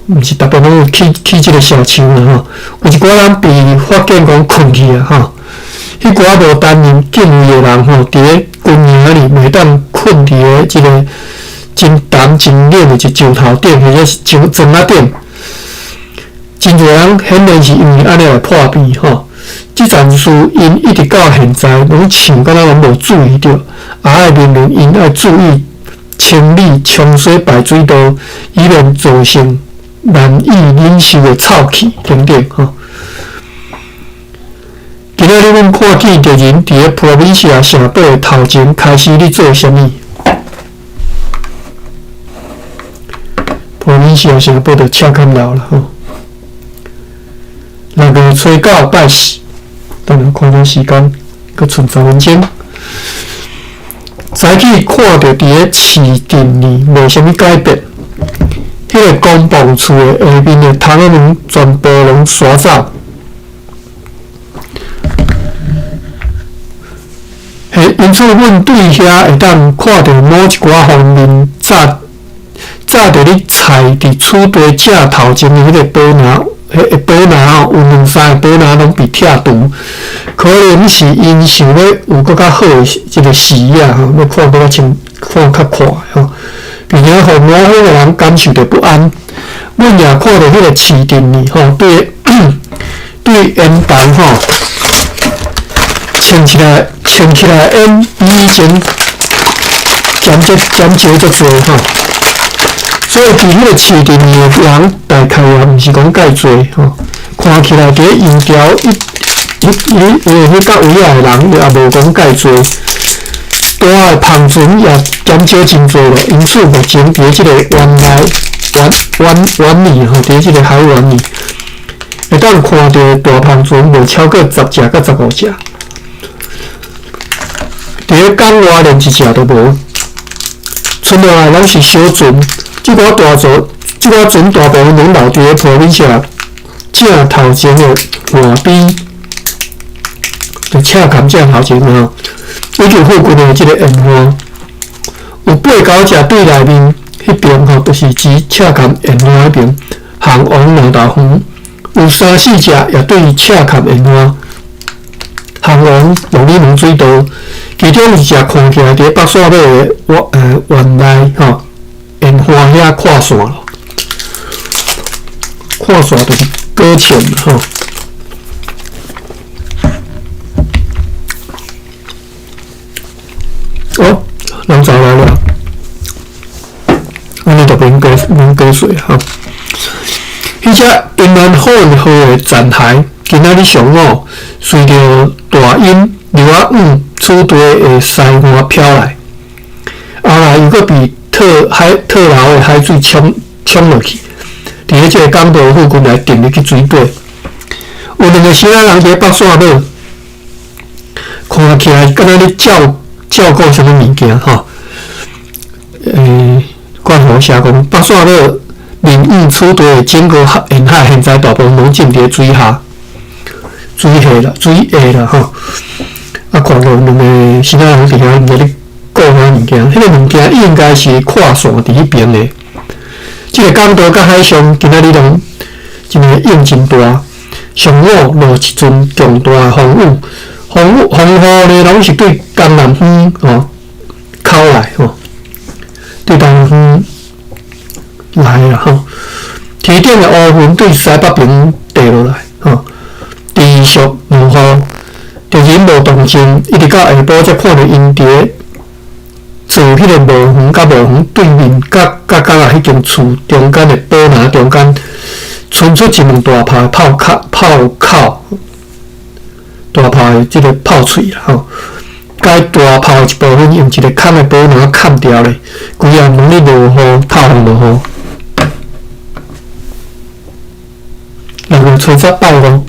毋是逐遍攏有去去這个城牆啦吼，有一寡人被發現講睏去啊吼。彼寡無擔任警衛的人吼，佇咧軍營裡袂當睏佇咧這个真澹真冷的一石頭頂，或者是石磚仔頂。真濟人顯然是因為按呢來破病吼。這件事𪜶一直到現在攏像敢若攏無注意著，也愛命令𪜶愛注意清理沖洗排水道，以免造成難以忍受的臭氣等等吼。今仔日阮看見敵人佇咧普羅米西亞城堡的頭前開始咧做啥物？普羅米西亞城堡就赤崁樓啦吼。六月初九拜四，等下看下時間，閣賰10分鐘。早起看著佇咧市鎮裡無啥物改變，彼个公墓厝的下面的窗仔門全部攏刷走。因此，阮對遐會當看著某一寡方面，早早佇咧菜佇此地正頭前的彼个寶林，彼个寶林吼，有兩三个寶林攏被拆除，可能是𪜶想欲有閣較好的這个視野吼，欲看閣較清，看較闊吼，並且予南方的人感受著不安。阮也看著彼个市鎮裡吼，對對煙台吼，穿起來。穿起來煙比以前減少減少足濟吼，所以佇彼个市鎮裡的人大概也毋是講蓋濟吼，看起來佇咧油條彼彼彼彼角位仔的人也無講蓋濟，大的帆船也減少真濟咯。因此目前佇咧這个灣內灣灣灣裡吼，佇咧這个海灣裡，會當看著大帆船無超過10隻佮15隻。佇咧港外連一隻都無，賰落來攏是小船。這寡大船，這寡船大部分攏留佇咧普羅米西亞正頭前的岸邊，就赤崁正頭前吼，以及附近的這个沿岸，有八九隻對內面彼邊吼，就是指赤崁沿岸彼邊，航往兩道遠，有三四隻也對赤崁沿岸。航往龍里門水道，其中一隻看起來佇咧北線尾的灣內吼，沿岸遐跨線咯，跨線就是搁淺吼。哦，人走來了，按呢就免過免過水吼。彼隻永安號號的殘骸，今仔日上午隨著大鷹流仔往此地的西岸飄來，後來又閣被特海特勞的海水沖沖落去，佇咧這个港道附近來沉入去水底。有兩个希臘人佇咧北線尾，看起來敢若咧照照顧啥物物件吼？關乎寫講北線尾面往此地的整個沿海，現在大部分攏浸佇咧水下。水下啦，水下啦吼！啊，看到兩个希臘人佇遐毋知咧顧啥物件，彼个物件應該是跨線佇彼邊的。這个港道佮海上今仔日攏真个湧真大。上午落一陣強大的風雨，風雨風雨呢，攏是對東南方吼口來吼，對東南方來啦吼。天頂的烏雲對西北邊墜落來吼，持續落雨，敵人無動靜，一直到下晡才看著𪜶佇咧做彼个墓園佮墓園對面佮角角仔彼間厝中間的寶林中間，伸出一門大炮的炮口，炮口，大炮的這个炮喙啦吼。該大炮的一部分用一个空的寶林崁牢咧，規暗攏咧落雨，透風落雨。6月初十拜五，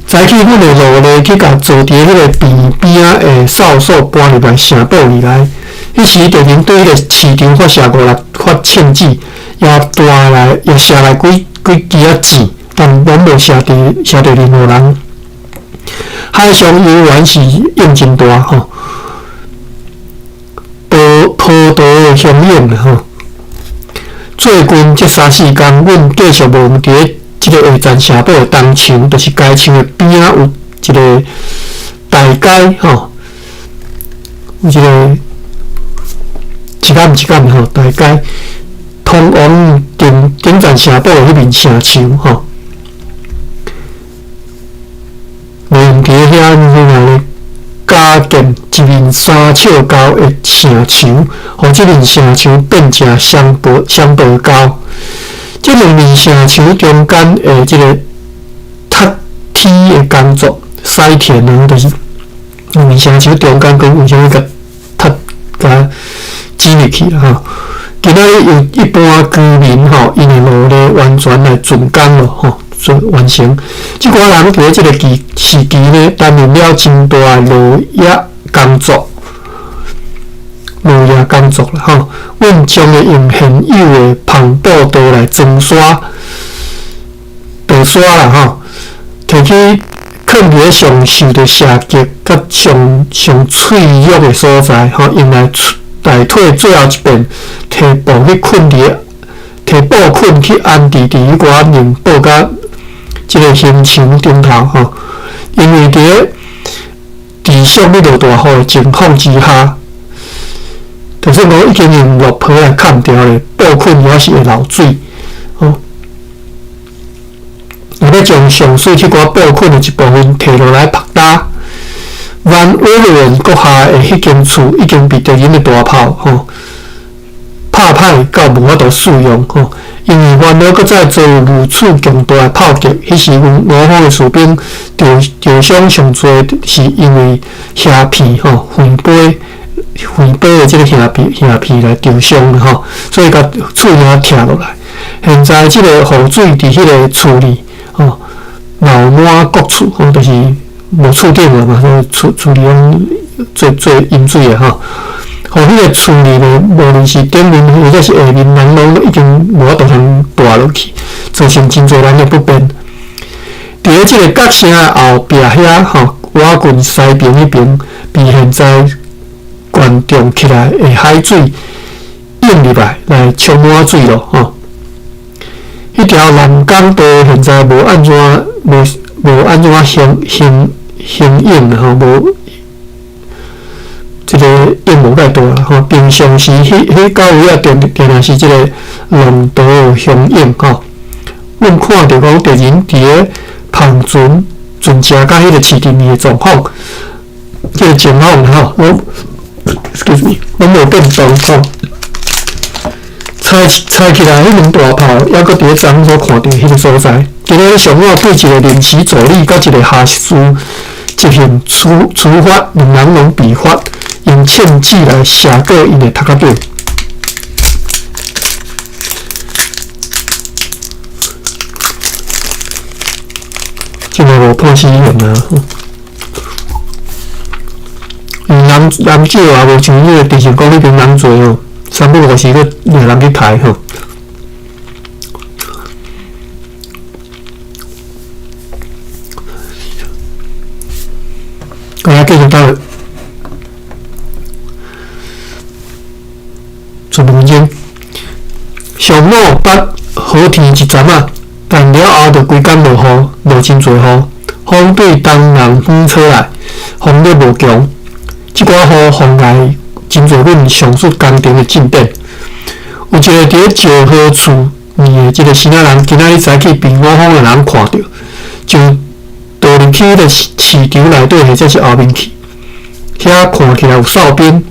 早起阮的努力去共坐佇彼个边边仔的哨所搬入来城堡里内。彼时敌人對彼个市場發射五六發槍子，也彈來，也射來幾幾支仔箭，但攏無射著射著任何人。海上猶原是湧真大吼，波波濤的洶湧吼。最近這三四工，阮繼續無佇咧這个下層城堡的東牆，就是街牆的邊仔有一个大街吼，有一个一間一間吼大街，通往頂頂層城堡的彼面城牆吼。無用佇咧遐咧加建一面3尺高的城牆，予這面城牆變成雙薄雙薄高。這兩面城牆中間的這个塔梯的工作，使田呢，就是兩面城牆中間佫有啥物共塔共擠入去啦吼。今仔日有一般居民吼，𪜶的努力完全來竣工咯吼，做完成。這寡人佇咧這个期時期呢，擔任了真大的勞役工作，勞役工作啦吼。阮將會用現有的帆布袋來裝沙，白沙啦吼，提去囥佇咧上受著射擊佮上上脆弱的所在吼，用來代替最後一遍提布去睏佇咧，提布睏去安置佇彼寡硬布佮這个胸牆頂頭吼，因為佇咧持續咧落大雨的情況之下，就算講已經用落皮來崁牢咧，布睏也是會漏水吼。若欲將上水這寡布睏的一部分提落來曝焦，萬威廉閣下的彼間厝已經被敵人的大炮吼拍歹到無法度使用吼，因為煩惱閣再遭遇如此強大的炮擊，彼時阮我方的士兵受受傷上濟是因為蝦皮吼橫飛橫飛的這个蝦皮蝦皮來受傷吼，所以共喙爾拆落來。現在這个雨水佇彼个厝裡吼流滿各處吼，就是無厝頂了嘛，所以厝厝裡攏做做淹水的吼。予彼个厝裡呢，無論是頂面或者是下面，人攏已經無法度通蹛落去，造成真濟人的不便。佇咧這个角城的後壁遐吼，倚近西邊彼邊，被現在灌注起來的海水湧入來，來充滿水咯吼。彼條南港道現在無按怎無無按怎興興興湧啦吼，無這个湧無介大啦吼。平常時，彼彼到位啊，定定定是這个浪潮洶湧吼。阮看著講敵人佇咧帆船船只佮彼个市鎮裡的狀況，這个情況吼，攏 excuse me，攏無變動吼。猜猜起來，彼門大炮猶閣佇咧昨昏所看著彼个所在。今仔日上午對一个臨時助理佮一个下屬執行處處罰，兩人攏被罰用槍子來射過𪜶的頭殼頂。這个無判死刑啊！因為人人少啊，無像彼个電視講彼邊人濟哦，三不五時閣掠人去刣吼。我來繼續到出門前。上午捌好天一阵仔，但了後就規工落雨，落真濟雨。風對東南風吹來，風力無強。這寡雨妨礙真濟阮上述工程的進展。有一个佇咧石河厝面的這个生仔人，今仔日早起被五方的人看著，就倒入去彼个市場內底或者是後面去，遐看起來有哨兵，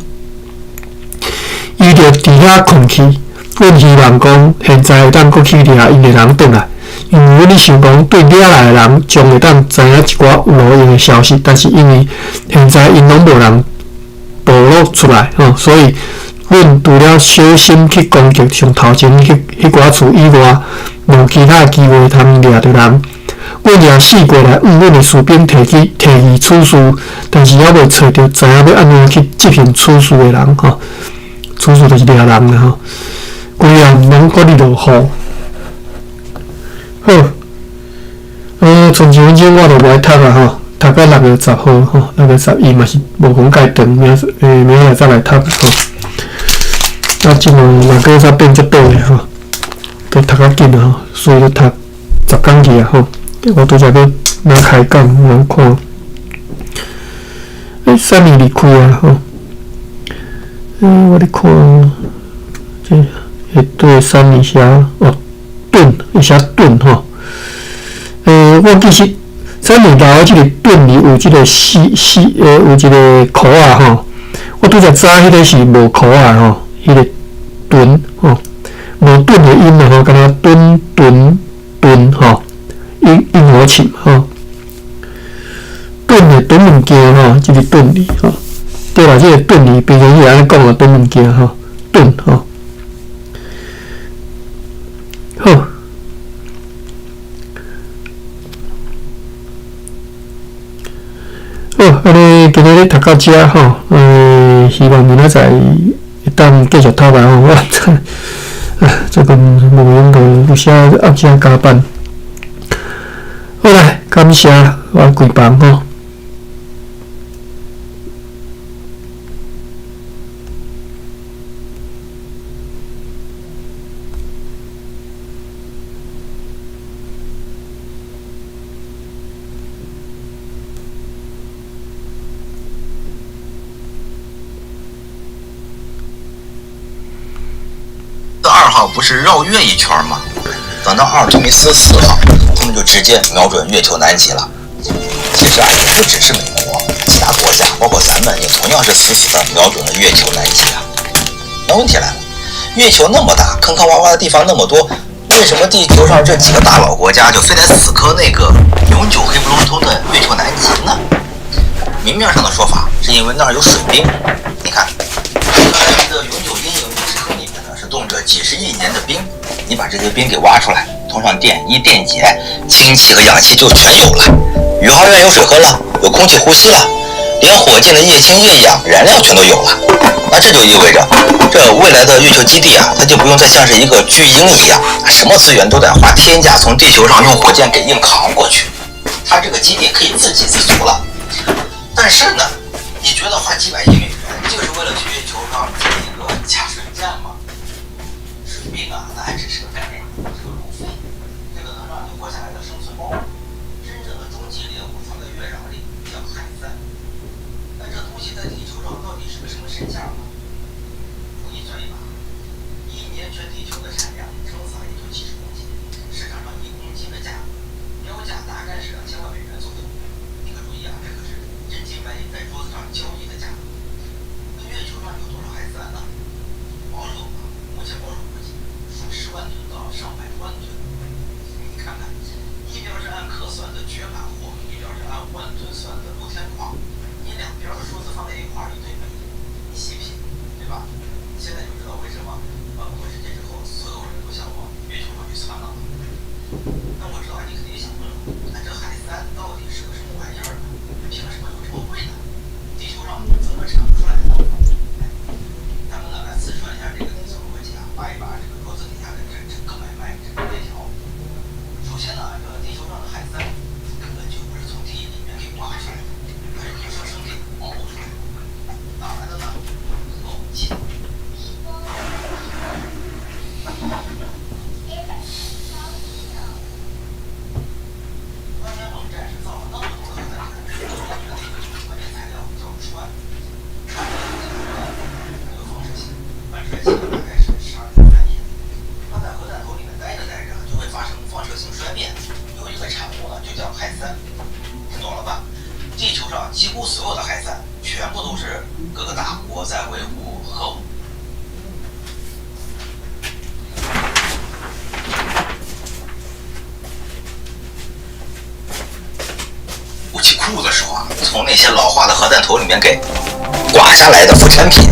伊就佇遐睏去。阮希望講，現在會當閣去掠𪜶的人轉來，因為阮咧想講，對掠來的人將會當知影一寡有路用的消息，但是因為現在𪜶攏無人暴露出來，吼，所以阮除了小心去攻擊上頭前彼寡厝以外，無其他機會通掠著人。阮也試過來向阮的士兵提議此事，但是猶未揣著知影欲按怎去執行此事的人，吼，此事就是掠人啦，吼。規暗攏閣咧落雨。好，賰一分鐘我就無愛讀啊，吼，讀到6月10號，吼，6月10伊嘛是無講蓋長，明仔載再來讀，吼。啊，這嘛若閣煞變足短的吼，都讀較緊啊，吼，所以就讀10工去啊，吼。我拄才欲欲開講，我看，啥物離開啊，吼？我咧看，這下底啥物寫？哦，頓，伊寫頓吼。我其實啥物留這個頓字有這個四四，有一個箍仔吼。我拄才早彼個是無箍仔吼，彼個頓吼，無頓的音啊吼，敢若頓頓頓吼，一合琴吼。頓的頓物件吼，這個頓字吼，對啦，這個頓字平常時按呢講啊，頓物件吼，頓吼。好，好，按呢今仔日讀到遮吼，希望明仔載會當繼續讀落吼。我最近無閒就有時暗時加班。好來，感謝我關房吼。 2號不是繞月一圈嗎？等到阿爾忒彌斯4號，他們就直接瞄準月球南極了。其實啊，也不只是美國，其他國家，包括咱們，也同樣是死死的瞄準了月球南極啊。那問題來了，月球那麼大，坑坑洼洼的地方那麼多，為什麼地球上這幾個大佬國家就非得死磕那個永久黑不隆咚的月球南極呢？明面上的說法是因為那兒有水冰。你看，剛才的永久陰影隕石坑裡面呢，是凍着幾十億年的冰。你把這些冰給挖出來，通上電一電解，氫氣和氧氣就全有了。宇航員有水喝了，有空氣呼吸了，連火箭的液氫、液氧燃料全都有了。那這就意味着，這未來的月球基地啊，它就不用再像是一個巨嬰一樣，什麼資源都得花天價從地球上用火箭給硬扛過去。它這個基地可以自給自足了。但是呢，你覺得花幾百億美元就是為了去月球上建一個加水站嗎？水冰啊，那還只是個概念，是個路費，這個能讓你活下來的生存包。真正的終極獵物藏在月壤裡，叫海參。那這東西在地球上到底是個什麼身價呢？我給你算一把，一年全地球的產量撐死也就幾十公斤，市場上1公斤的價格，標價大概是2000萬美元左右。你可注意啊，這可是真金白銀在桌子上交易的價格。那月球上有多少海參呢？保守啊，目前保守估計，數十萬噸到上百萬噸。你看看，一邊是按克算的絕版貨，一邊是按萬噸算的露天礦，你兩邊的數字放在一塊兒一對比，你細品，對吧？你現在就知道為什麼萬國事件之後，所有人都想往月球上去竄了。那我知道你肯定想問了，那這海參到底是個什麼玩意兒呢？憑什麼有這麼貴呢？地球上怎麼產不出來呢？咱們呢來試算一下這個底層邏輯啊，扒一扒這個桌子底下的這整個買賣整個鏈條。首先呢，這個地球上的海參根本就不是從地裡面給挖出來的，它是活生生給熬出來的。哪來的呢？老金。各個大國在維護核武器庫的時候啊，從那些老化的核彈頭裡面給刮下來的副產品。